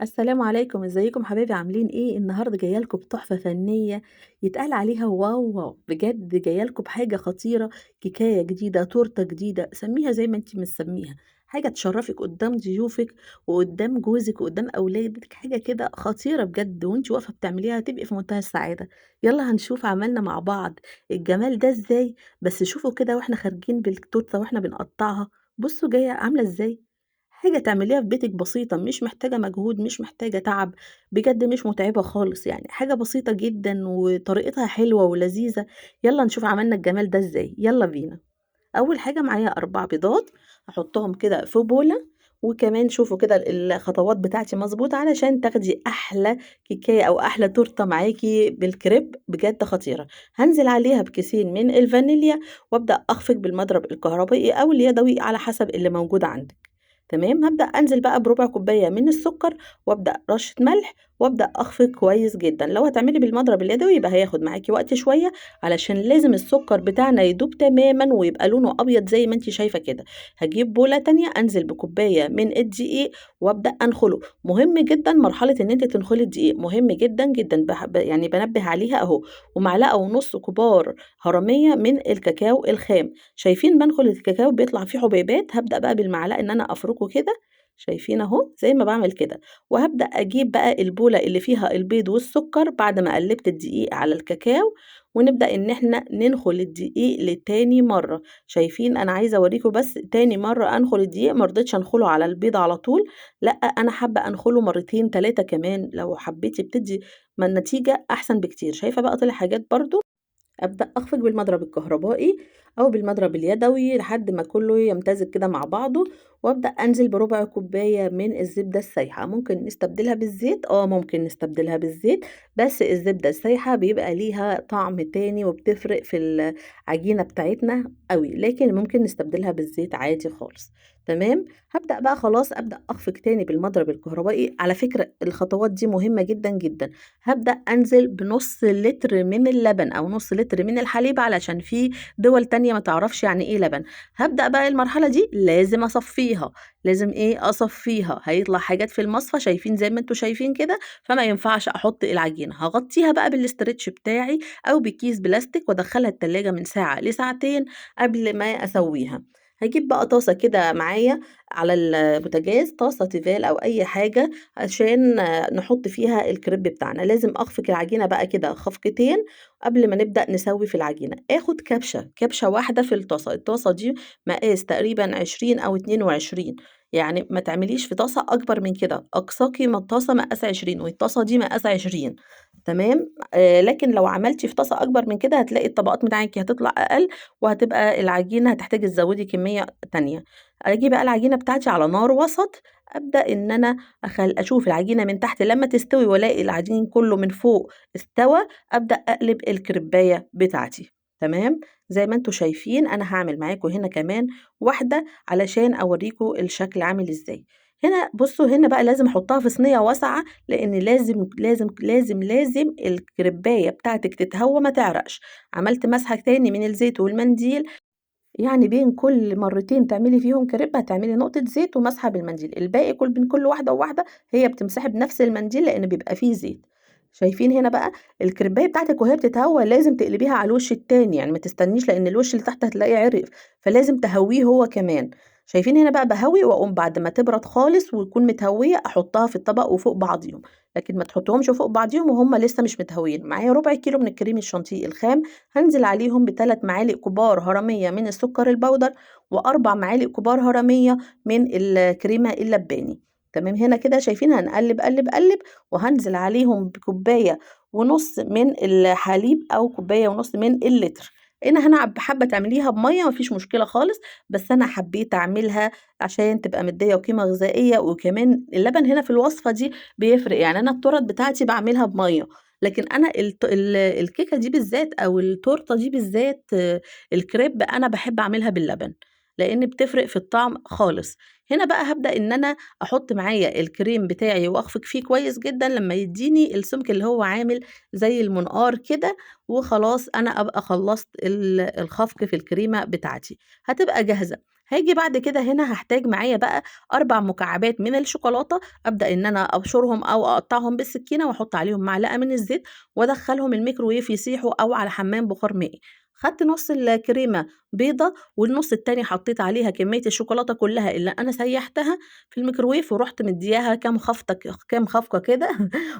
السلام عليكم، ازيكم حبايبي؟ عاملين ايه؟ النهارده جاية لكم بتحفه فنية يتقال عليها wow wow، بجد جاية لكم بحاجة خطيرة، كيكايه جديدة، تورته جديده، سميها زي ما انت مسميها، حاجة تشرفك قدام ضيوفك وقدام جوزك وقدام اولادك، حاجة كده خطيرة بجد، وانت واقفة بتعمليها هتبقي في منتهى السعادة. يلا هنشوف عملنا مع بعض الجمال ده ازاي. بس شوفوا كده واحنا خارجين بالتورته واحنا بنقطعها، بصوا جاية عامله ازاي. حاجة تعمليها في بيتِك بسيطة، مش محتاجة مجهود، مش محتاجة تعب، بجد مش متعبة خالص يعني، حاجة بسيطة جدًا وطريقتها حلوة ولذيذة. يالّا نشوف عملنا الجمال ده إزاي، يالّا بينا. أول حاجة معايا 4 بيضات، هاحطهم كده في بولة، وكمان شوفوا كده الخطوات بتاعتي مضبوطة علشان تاخدي أحلى كيكاية أو أحلى تورتة معاكِ بالكريب، بجد خطيرة. هانزل عليها بكيسين من الفانيليا، وأبدأ أخفق بالمضرب الكهربائي أو اليدوي على حسب اللي موجود عندِك. تمام، هابدأ أنزل بقى بربع كوباية من السكر، وأبدأ رشة ملح، وأبدأ أخفق كويس جدا. لو هتعملي بالمضرب اليدوي يبقى هياخد معاكي وقت شوية، علشان لازم السكر بتاعنا يدوب تماما ويبقى لونه أبيض زي ما انتي شايفة كده. هجيب بولة تانية، أنزل بكوباية من الدقيق وأبدأ أنخله. مهم جدا مرحلة إن انتي تنخلي الدقيق، مهم جدا جدا، بنبه عليها أهو. ومعلقة ونص كبار هرمية من الكاكاو الخام. شايفين بنخل الكاكاو بيطلع فيه حبيبات، هبدأ بقى بالمعلقة إن أنا أفركه كده، شايفين أهو زي ما بعمل كده. وهبدأ أجيب بقى البولة اللي فيها البيض والسكر بعد ما قلبت الدقيق على الكاكاو، ونبدأ إن إحنا ننخل الدقيق لتاني مرة. شايفين أنا عايزة أوريكم بس تاني مرة أنخل الدقيق، ما رضيتش أنخله على البيض على طول، لأ أنا حابة أنخله مرتين تلاتة كمان، لو حبيتي بتدي ما النتيجة أحسن بكتير. شايفة بقى طلع حاجات برضو. أبدأ أخفق بالمضرب الكهربائي أو بالمضرب اليدوي لحد ما كله يمتزج كده مع بعضه، وأبدأ أنزل بربع كوباية من الزبدة السايحة. ممكن نستبدلها بالزيت، ممكن نستبدلها بالزيت، بس الزبدة السايحة بيبقى ليها طعم تاني وبتفرق في العجينة بتاعتنا قوي، لكن ممكن نستبدلها بالزيت عادي خالص. تمام، هبدأ بقى خلاص أبدأ أخفق تاني بالمضرب الكهربائي. على فكرة الخطوات دي مهمة جدا جدا. هبدأ أنزل بنص لتر من اللبن أو نص لتر من الحليب، علشان في دول تانية ما تعرفش يعني إيه لبن. هبدأ بقى المرحلة دي لازم أصفيها، لازم إيه أصفيها، هيطلع حاجات في المصفى شايفين زي ما انتوا شايفين كده، فما ينفعش أحط العجينة. هغطيها بقى بالاسترتش بتاعي أو بكيس بلاستيك وأدخلها التلاجة من ساعة لساعتين قبل ما أسويها. هجيب بقى طاسة كده معايا على البوتاجاز، طاسة تيفال أو أي حاجة عشان نحط فيها الكريب بتاعنا. لازم أخفق العجينة بقى كده خفقتين قبل ما نبدأ نسوي في العجينة. آخد كبشة واحدة في الطاسة، الطاسة دي مقاس تقريبا 20 أو 22، يعني ما تعمليش في طاسة أكبر من كده، أقصاكي ما الطاسة مقاس 20 والطاسة دي مقاس 20. تمام، لكن لو عملتي في طاسة أكبر من كده هتلاقي الطبقات بتاعتك هتطلع أقل، وهتبقى العجينة هتحتاجي تزودي كمية تانية. أجي بقى العجينة بتاعتي على نار وسط، أبدأ إن أنا أشوف العجينة من تحت لما تستوي وألاقي العجين كله من فوق استوى، أبدأ أقلب الكريباية بتاعتي. تمام، زي ما انتوا شايفين أنا هعمل معاكم هنا كمان واحدة علشان أوريكم الشكل عامل إزاي. هنا بصوا، هنا بقى لازم أحطها في صينية واسعة، لأن لازم لازم لازم لازم الكريباية بتاعتك تتهوى ما تعرقش. عملت مسحة تاني من الزيت والمنديل، يعني بين كل مرتين تعملي فيهم كريب هتعملي نقطة زيت ومسحة بالمنديل، الباقي بين كل واحدة وواحدة هي بتمسحي بنفس المنديل لأن بيبقى فيه زيت. شايفين هنا بقى الكريباية بتاعتك وهي بتتهوى لازم تقلبيها على الوش التاني، يعني ما تستنيش لأن الوش اللي تحت هتلاقيه عرق، فلازم تهويه هو كمان. شايفين هنا بقى بهوي، واقوم بعد ما تبرد خالص وتكون متهوية احطها في الطبق وفوق بعضيهم، لكن ما تحطهمش فوق بعضيهم وهم لسه مش متهويين. معايا ربع كيلو من الكريم الشانتيه الخام، هنزل عليهم بثلاث معالق كبار هرمية من السكر البودر، وأربع معالق كبار هرمية من الكريمة اللباني. تمام، هنا كده شايفين هنقلب قلب قلب، وهنزل عليهم بكوباية ونص من الحليب أو كوباية ونص من اللتر. هنا حابة تعمليها بمية مفيش مشكلة خالص، بس أنا حبيت أعملها عشان تبقى مدية قيمة غذائية، وكمان اللبن هنا في الوصفة دي بيفرق. يعني أنا التورت بتاعتي بعملها بمية، لكن أنا الكيكة دي بالذات أو التورتة دي بالذات، الكريب أنا بحب أعملها باللبن لأن بتفرق في الطعم خالص. هنا بقى هبدأ إن أنا أحط معايا الكريم بتاعي وأخفق فيه كويس جدا لما يديني السمك اللي هو عامل زي المنقار كده، وخلاص أنا أبقى خلصت الخفق في الكريمة بتاعتي، هتبقى جاهزة. هاجي بعد كده هنا هاحتاج معايا بقى 4 مكعبات من الشوكولاتة، أبدأ إن أنا أبشرهم أو أقطعهم بالسكينة وأحط عليهم معلقة من الزيت وأدخلهم الميكروويف يسيحوا أو على حمام بخار مائي. خدت نص الكريمة بيضة والنص التاني حطيت عليها كمية الشوكولاتة كلها اللي أنا سيحتها في الميكروويف، ورحت مدياها كام خفطة كام خفقة كده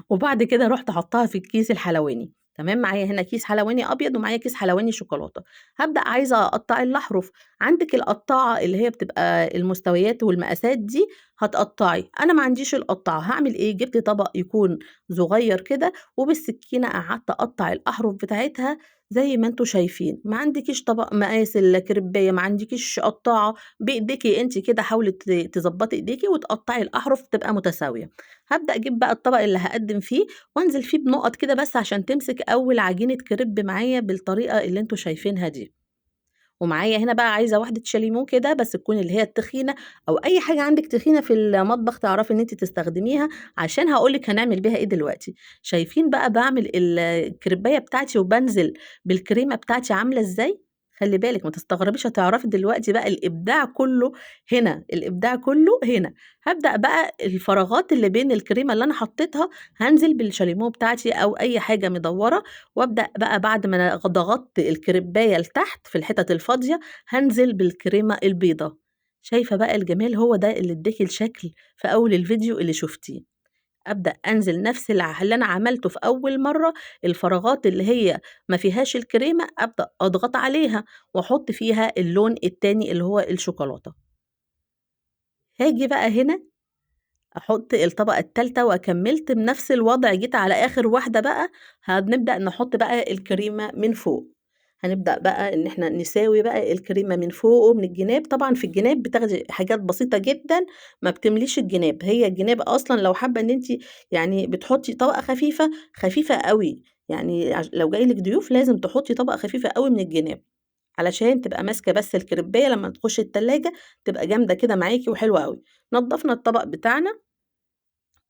وبعد كده رحت حطاها في الكيس الحلواني. تمام، معايا هنا كيس حلواني أبيض ومعايا كيس حلواني شوكولاتة. هبدأ عايزة أقطع الأحرف، عندك القطاعة اللي هي بتبقى المستويات والمقاسات دي هتقطعي، أنا ما عنديش القطاعة، هعمل إيه؟ جبت طبق يكون صغير كده وبالسكينة قعدت أقطع الأحرف بتاعتها زي ما انتوا شايفين. ما عندكيش طبق مقاس الكريباية، ما عندكيش قطاعة، بإيديكي انت كده حاولي تظبطي إيديكي وتقطعي الأحرف تبقى متساوية. هبدأ أجيب بقى الطبق اللي هقدم فيه وانزل فيه بنقط كده بس عشان تمسك أول عجينة كريب معايا بالطريقة اللي انتوا شايفينها دي. ومعايا هنا بقى عايزة واحدة شاليمو كده بس تكون اللي هي التخينة، أو أي حاجة عندك تخينة في المطبخ تعرفي إن انت تستخدميها، عشان هقولك هنعمل بيها إيه دلوقتي. شايفين بقى بعمل الكريباية بتاعتي وبنزل بالكريمة بتاعتي عاملة إزاي؟ خلي بالك ما تستغربيش، هتعرفي دلوقتي بقى الإبداع كله هنا، الإبداع كله هنا. هبدأ بقى الفراغات اللي بين الكريمة اللي أنا حطيتها هنزل بالشاليمو بتاعتي أو أي حاجة مدورة، وأبدأ بقى بعد ما أنا ضغطت الكريباية لتحت في الحتت الفاضية هنزل بالكريمة البيضة. شايفة بقى الجمال؟ هو ده اللي اداكي الشكل في أول الفيديو اللي شفتيه. أبدأ أنزل نفس اللي أنا عملته في أول مرة، الفراغات اللي هي ما فيهاش الكريمة أبدأ أضغط عليها وأحط فيها اللون التاني اللي هو الشوكولاتة. هاجي بقى هنا أحط الطبقة التالتة وكملت بنفس الوضع، جيت على آخر واحدة بقى هنبدأ نحط بقى الكريمة من فوق. هنبدأ بقى إن إحنا نساوي بقى الكريمة من فوق ومن الجناب. طبعا في الجناب بتاخدي حاجات بسيطة جدا، ما بتمليش الجناب، هي الجناب أصلا لو حابة إن انتي بتحطي طبقة خفيفة، خفيفة قوي، لو جايلك ضيوف لازم تحطي طبقة خفيفة قوي من الجناب علشان تبقى ماسكة بس الكريباية لما تخش التلاجة تبقى جامدة كده معاكي وحلوة قوي. نضفنا الطبق بتاعنا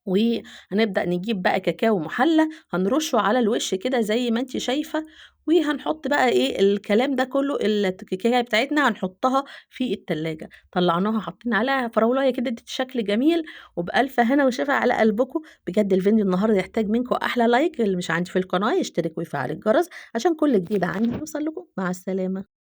وهنبدأ نجيب بقى كاكاو محلى هنرشه على الوش كده زي ما انتي شايفة، وهنحط بقى ايه الكلام ده كله، الكيكايه بتاعتنا هنحطها في التلاجة. طلعناها حاطين عليها فراولايه كده ادت شكل جميل، وبألف هنا وشفا على قلبكم. بجد الفيديو النهارده يحتاج منكم احلى لايك، اللي مش عندي في القناه يشترك ويفعل الجرس عشان كل جديد عندي يوصل لكم. مع السلامه.